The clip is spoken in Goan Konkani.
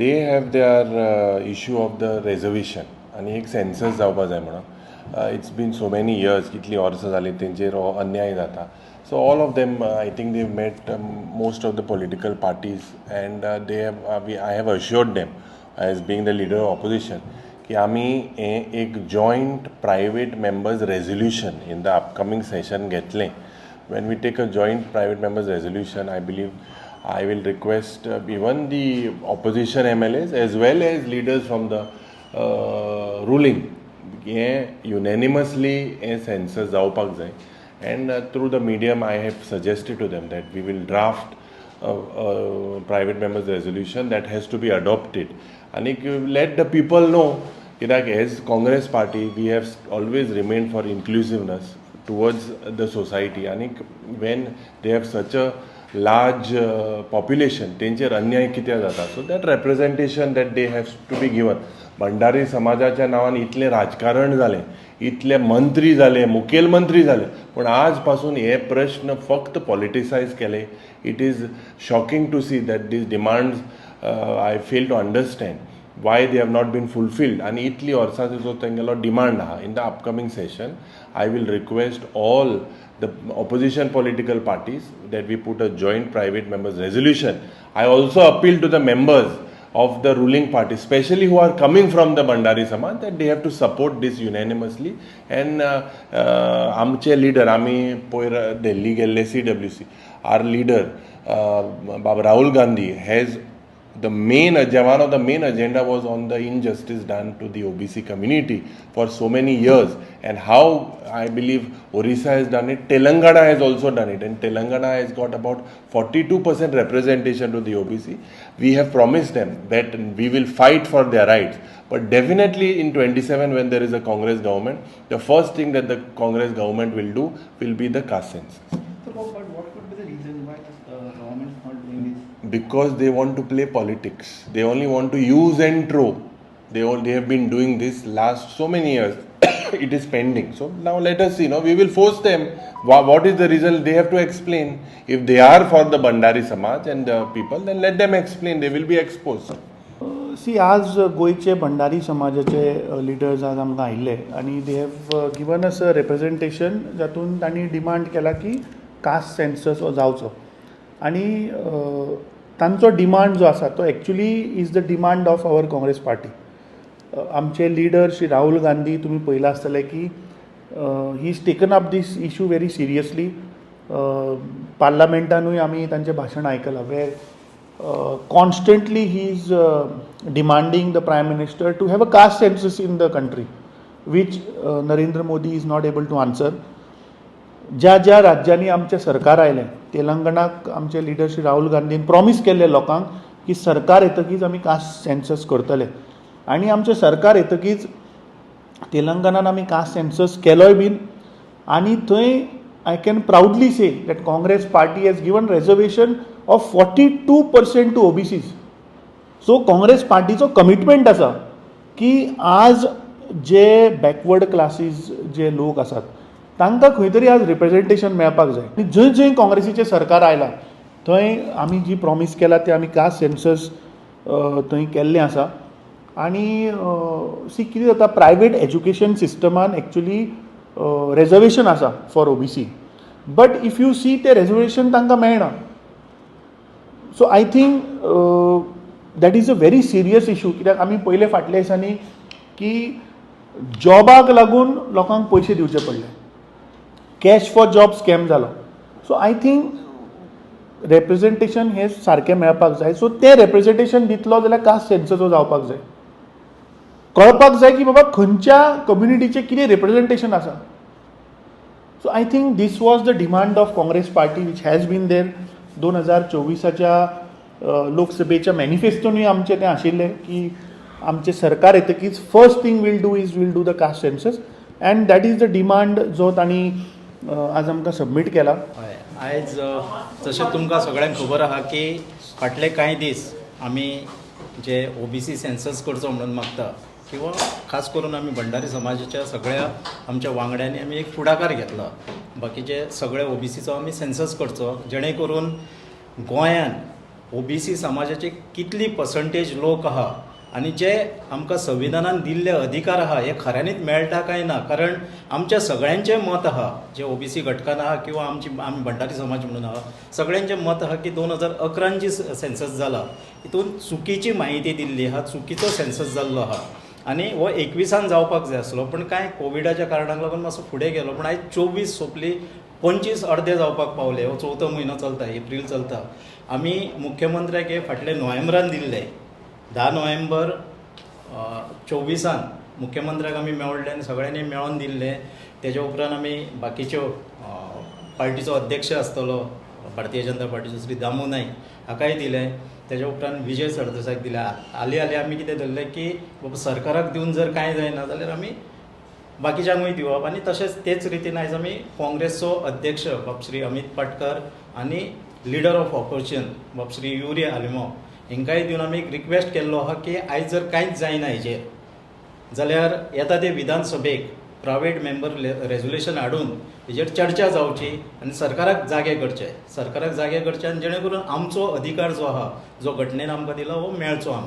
They have their issue of the reservation आनी एक सेन्सस जावपा जाय म्हणून. It's been so many years, कितलीं वर्सां जालीं तेंचेर हो अन्याय जाता. So all of them, I think they met most of the political parties and they have I have assured them as being the leader of opposition की आमी हें एक joint private members resolution in the upcoming session घेतलें. When we take a joint private members resolution, I believe I will request even the opposition MLAs as well as leaders from the ruling, हें युनॅनिमसली हें सेन्सस जावपाक जाय. And through the medium I have suggested to them that we will draft private members resolution that has to be adopted आनीक let the people know, कित्याक as Congress party we have always remain for inclusiveness towards the society. आनीक when they have such a large population, तेंचेर अन्याय कित्याक जाता? So that representation that they have to be given. Bhandari समाजाच्या नांवान इतलें राजकारण जालें, इतले मंत्री जाले, मुखेलमंत्री जाले, पूण आज पासून हे प्रश्न फक्त पॉलिटिसायज केले. It is shocking to see that these demands, I fail to understand why they have not been fulfilled. आनी इतली वर्सांचो जो तेंगेलो डिमांड आहा, in the upcoming session I will request all the opposition political parties that we put a joint private members resolution. I also appeal to the members of the ruling party, especially who are coming from the Bhandari Samaj, that they have to support this unanimously. And आमचे लिडर, आमी पयर दिल्ली गेल्ले CWC, our leader Baba Rahul Gandhi has the main one of the main agenda was on the injustice done to the OBC community for so many years, and how I believe Orissa has done it, Telangana has also done it, and Telangana has got about 42% representation to the OBC. We have promised them that we will fight for their rights. But definitely in 27, when there is a Congress government, the first thing that the Congress government will do will be the caste census. So, but what could be the reason why this government is not doing this? Because they want to play politics. They only want to use and throw. They have been doing this last so many years. It is pending. So now let us see. No, we will force them. What is the reason? They have to explain. If they are for the Bhandari Samaj and the people, then let them explain. They will be exposed. See, आज गोंयचे भंडारी समाजाचे लिडर्स आज आमकां आयिल्ले आनी they have given us a representation जातून तांणी डिमांड केला की कास्ट सेन्सस हो जावचो. आनी तांचो डिमांड जो आसा तो actually is the demand of our Congress party. आमचे लिडर श्री राहुल गांधी, तुमी पळयलां आसतलें की he has taken up this issue very seriously. पार्लमेंटानूय आमी तांचें भाशण आयकलां, where constantly he is demanding the Prime Minister to have a caste census in the country, which Narendra Modi is not able to answer. ज्या ज्या राज्यांनी आमचें सरकार आयलें, तेलंगणाक आमचे लिडर श्री राहुल गांधीन प्रॉमीस केल्लें लोकांक की सरकार येतकीच आमी कास्ट सेन्सस करतले. आनी आमचें सरकार येतकीच तेलंगणान आमी कास्ट सेन्सस केलोय बीन. आनी थंय I can proudly say that Congress party has given reservation of 42% to OBCs. So Congress पार्टीचो कमिटमेंट आसा की आज जे बॅकवर्ड क्लासीस जे लोक आसात तांकां खंय तरी आज रिप्रेझेंटेशन मेळपाक जाय. आनी जंय जंय काँग्रेसीचें सरकार आयलां थंय आमी जी प्रॉमीस केला ते आमी कास्ट सेन्सस थंय केल्लें आसा. आनी सी, कितें जाता, प्रायवेट एज्युकेशन सिस्टमान एक्चुली रेजर्वेशन आसा for OBC, but if you see, तें रेजर्वेशन तांकां मेळना. So I think that is a very serious issue, कित्याक आमी पयले फाटल्या दिसांनी की जॉबाक लागून लोकांक पयशे दिवचे पडले, कॅश फॉर जॉब स्कॅम जालो. सो I think representation हें सारकें मेळपाक जाय. सो तें रेप्रेजेंटेशन दितलो जाल्यार कास्ट सेन्सस हो जावपाक जाय, कळपाक जाय की बाबा खंयच्या कम्युनिटीचें कितें रिप्रेजेंटेशन आसा. So I think this was the demand of Congress party, which has been there. 2024च्या लोकसभेच्या मॅनिफेस्टोनूय आमचें तें आशिल्लें की आमचें सरकार येतकीच first thing we'll do is we'll do the caste census, and that is the demand जो तांणी आज आमकां सबमीट केला. हय, आयज जशें तुमकां सगळ्यांक खबर आहा की फाटले कांय दीस आमी जे ओबीसी सेन्सस करचो म्हणून मागता किंवा खास करून आमी भंडारी समाजाच्या सगळ्या आमच्या वांगड्यांनी आमी एक फुडाकार घेतला, बाकीचे सगळे ओबीसीचो आमी सेन्सस करचो, जेणे करून गोंयान ओबीसी समाजाचे कितली पर्संटेज लोक आहा आनी जे आमकां संविधानान दिल्ले अधिकार आहा हे खऱ्यांनीच मेळटा काय ना. कारण आमच्या सगळ्यांचें मत आहा, जे ओबीसी घटकान आहा किंवा आमची आमी भंडारी समाज म्हणून आहा, सगळ्यांचें मत आहा की 2011 जी सेन्सस जाला हितून चुकीची म्हायती दिल्ली आहा, चुकीचो सेन्सस जाल्लो आहा आनी हो 21 जावपाक जाय आसलो, पूण कांय कोविडाच्या कारणाक लागून मातसो फुडें गेलो. पूण आयज 24 सोंपली, 25 अर्दे जावपाक पावले, हो चवथो म्हयनो चलता, एप्रील चलता. आमी मुख्यमंत्र्याक हे फाटले नोव्हेंबरान दिल्ले, 10 नोव्हेंबर 24 मुख्यमंत्र्याक आमी मेळ्ळे आनी सगळ्यांनी मेळोन दिल्ले. तेज्या उपरांत आमी बाकीच्यो पार्टीचो अध्यक्ष आसतलो भारतीय जनता पार्टीचो श्री दामू नायक हाकाय दिले, तेज्या उपरांत विजय सरदेसायाक दिले. हालीं हालीं आमी कितें धरलें की बाबा सरकाराक दिवन जर कांय जायना जाल्यार आमी बाकीच्यांकूय दिवप. आनी तशेंच तेच रितीन आयज आमी काँग्रेसचो अध्यक्ष बाब श्री अमीत पाटकर आनी लिडर ऑफ ऑपोजिशन बाब श्री युरी आलेमांव हेंकांय दिवन आमी एक रिक्वेस्ट केल्लो आहा की आयज जर कांयच जायना हेजेर जाल्यार येता ते विधानसभेक प्रायवेट मेंबर रेजोल्युशन हाडून हेजेर चर्चा जावची आनी सरकाराक जागे करचे, सरकाराक जागे करचे आनी जेणे करून आमचो अधिकार जो आहा, जो घटनेन आमकां दिला, हो मेळचो आमकां.